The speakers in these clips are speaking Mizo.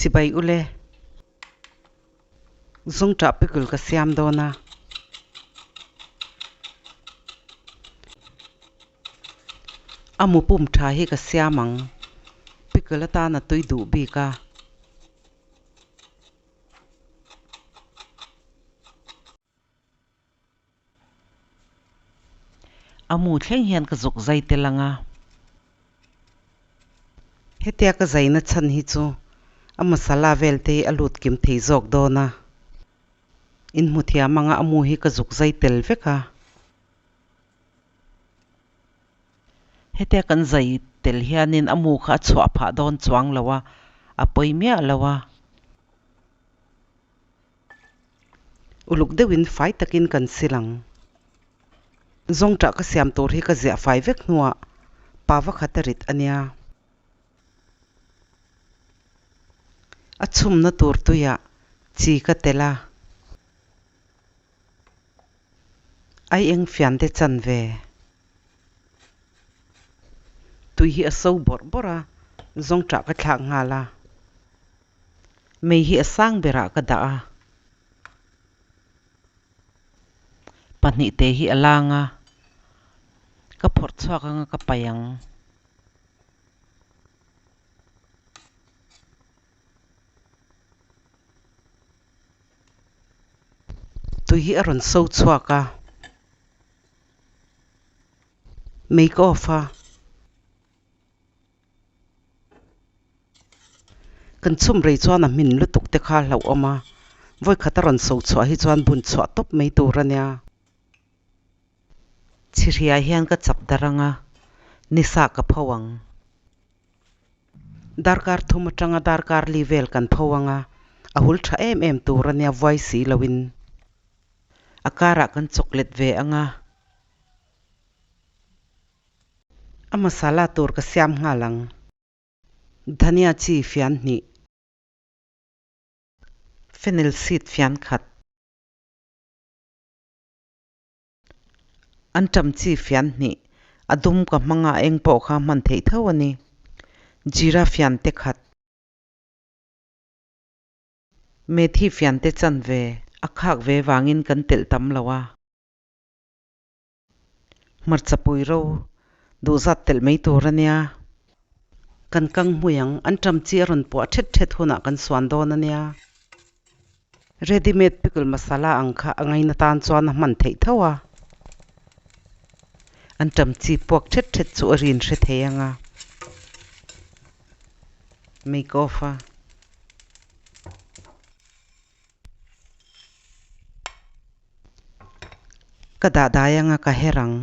Chibai ule. Zungṭah pickle ka siam dawn a. A mu pum tha hi ka siam ang. Pickle atana tui duh bik a. A mu thleng hian ka zuk zai tel ang a. Hetia ka zaina chhan hi chu a masala vel te hi a lut kim thei zawk dawn a. In hmu thiam anga a mu hi ka zuk zai tel vek a. Hetia kan zai tel hianin a mu kha a chhuah phah dawn chuang lo a, a pawi miah lo a. Uluk deuhin fai takin kan sil ang. Zawngṭah ka siam tur hi ka ziah fai vek hnuah pa vakhat a rit a nia. A chhumna tur tuiah chi ka tel a. Ai eng fian te chan ve. Tui hi a so bawrh bawrh a, zawngṭah ka thlak nghal a. Mei hi a sang berah ka dah a. Pahnihte hi a lang a, ka phawrh chhuak anga ka paih ang. Tui hi a rawn so chhuak a. Mei ka off a. Kan chhum rei chuan a hmin lutuk te kha hlauhawm a, vawi khat a rawn so chhuah hi chuan bun chhuah tawp mai tur a nia. Chhihriah hian ka chap darh ang a, nisa ka pho ang. Darkar thum atanga darkar li vel kan pho ang a, a hul tha em em tur a nia vuai si loin. A karah kan chawklet ve ang a. A masala tur ka siam nghal ang. Dhania chi fian hnih. Fennel seed fian khat. An ṭam chi fian hnih. A dum ka hmang a, eng pawh kha hman theih tho a ni. Jeera fian te khat. Methi fian te chanve. A khak ve vangin kan telh tam lo a. Hmarcha pui ro duh zat telh mai tur a nia. Kan kang hmui ang, an ṭam chi a rawn puah ṭhet ṭhet hunah kan suan dawn a nia. Ready made pickle masala ang kha a ngaina tan chuan a hman theih tho a. An ṭam chi puak ṭhet ṭhet chu a rin hre thei ang a. Make off a. Ka dah dai anga ka her ang.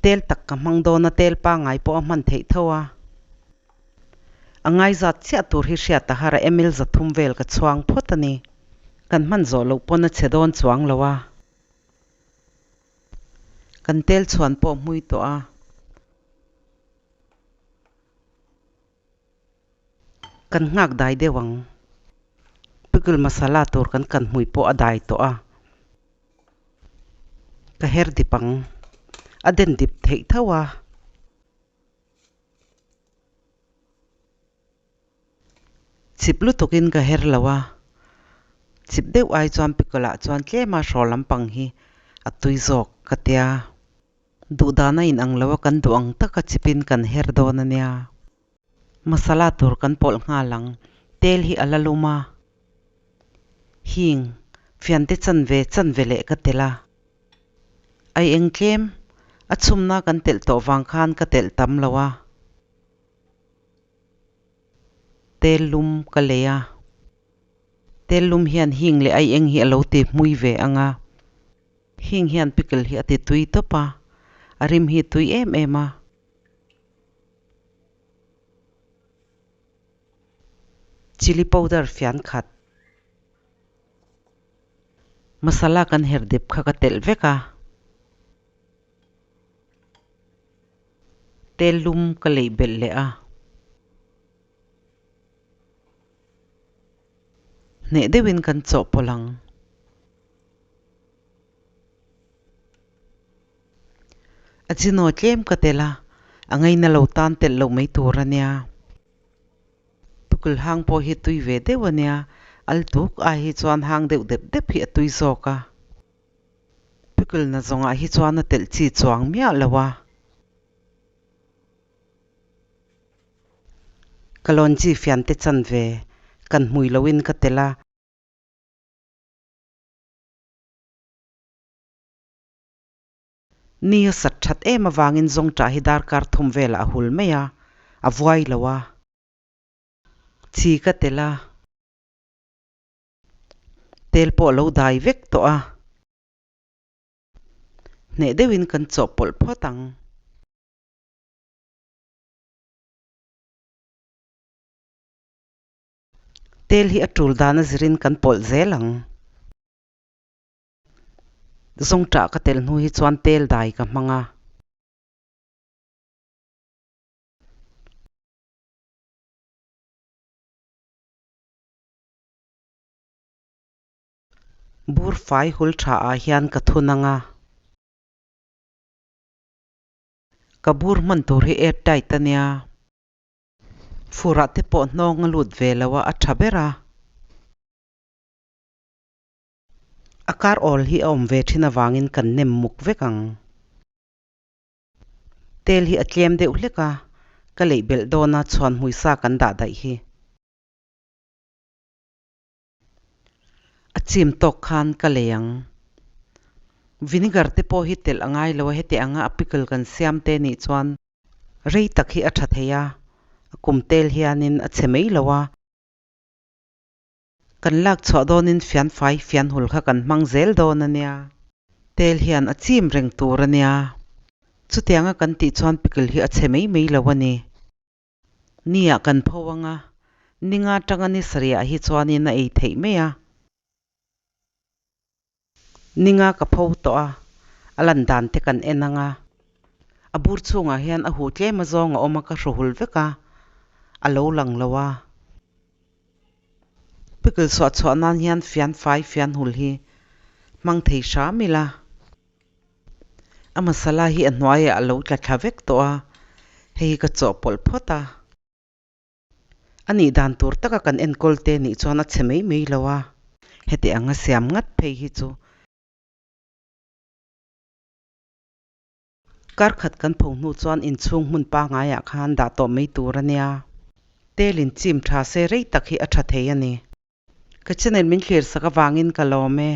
Tel tak ka hmang dawn a, tel pangngai pawh a hman theih tho a. A ngaizat chiah tur hi hriat a har a, ml 300 vel ka chhuang phawt a ni. Kan hman zawh loh pawn a chhe dawn chuang lo a. Kan tel chhuan pawh hmui tawh a. Kan nghak dai deuh ang. Pickle masala tur kan kan hmui pawh a dai tawh a. Ka her dip ang. A den dip theih tho a. Chip lutukin ka her lo a. Chip deuh ai chuan pickle ah chuan tlema hraw lampang hi a tui zawk ka tia. Duhdan a inang lo a kan duh ang taka chipin kan her dawn a nia. Masala tur kan pawlh nghal ang. Tel hi a la lum a. Hing, fiante chanve chanve leh ka telh a. Ai eng tlem, a chhumna kan telh tawh vang khan ka telh tam lo a. Tel lum ka lei a. Tel lum hian hing leh ai eng hi a lo ti hmui ve ang a. Hing hian pickle hi a ti tui tawp a, a rim hi tui em em a. Chilli powder fian khat. Masala kan her dip kha ka telh vek a. Tel lum ka leih belh leh a. Hneh deuhin kan chawhpawlh ang. A chinaw tlem ka tel a, A ngaina lo tan telh loh mai tur a nia. Pickle hang pawh hi tui ve deuh a nia, al tuk ai hi chuan hang deuh dep dep hi a tui zawk a. Pickle na zawngah hi chuan a telh chi chuang miah lo a. Ka lawnji fiante chanve kan hmui loin ka telh a. Ni a sat that em avangin zawngṭah hi darkar thum velah a hul mai a, a vuai lo a. Chi ka telh a. Tel pawh a lo dai vek tawh a. Hneh deuhin kan chawhpawlh phawt ang. Tel hi a tul dan a zirin kan pawlh zel ang. Zawngṭah ka tel hnu hi chuan tel dai ka hmang a. Bur fai hul tha ah hian ka thun ang a. Ka bur hman tur hi air tight a nia. Furah te pawh hnawng a lut ve lo a, a tha ber a. A kar awl hi a awm ve thin avangin kan nem muk vek ang. Tel hi a tlem deuh hlek a, ka leih belh dawn a chhuan hmuisa kan dah daih hi. A chim tawk khan ka lei ang. Vinegar te pawh hi telh a ngai lo a, heti anga a pickle kan siam te nih chuan rei tak hi a tha thei a, a kum tel hianin a chhe mai lo a. Kan lak chhuah dawnin fian fai fian hul kha kan hmang zel dawn a nia. Tel hian a chim reng tur a nia. Chutianga kan tih chuan pickle hi a chhe mai mai lo a ni. Nia kan pho ang a, ninga tanga ni sarihah hi chuanin a ei theih mai a. Ninga ka pho tawh a, a lan dan te kan en ang a. A bur chhungah hian a huh tlem azawng a awm a, ka hru hul vek a, a lo lang lo a. Pickle suah chhuah nan hian fian fai fian hul hi hmang thei hram ila. A masala hi a hnuaiah a lo tla thla vek tawh a, hei hi ka chawhpawlh phawt a. A nih dan tur taka kan enkawl te nih chuan a chhe mai mai lo a, heti anga siam ngat phei hi chu. Kar khat kan pho hnu chuan inchhung hmun pangaiah khan dah tawh mai tur a nia. Tel in chim tha se rei tak hi a tha thei a ni. Ka channel min thlir sak avangin ka lawm e.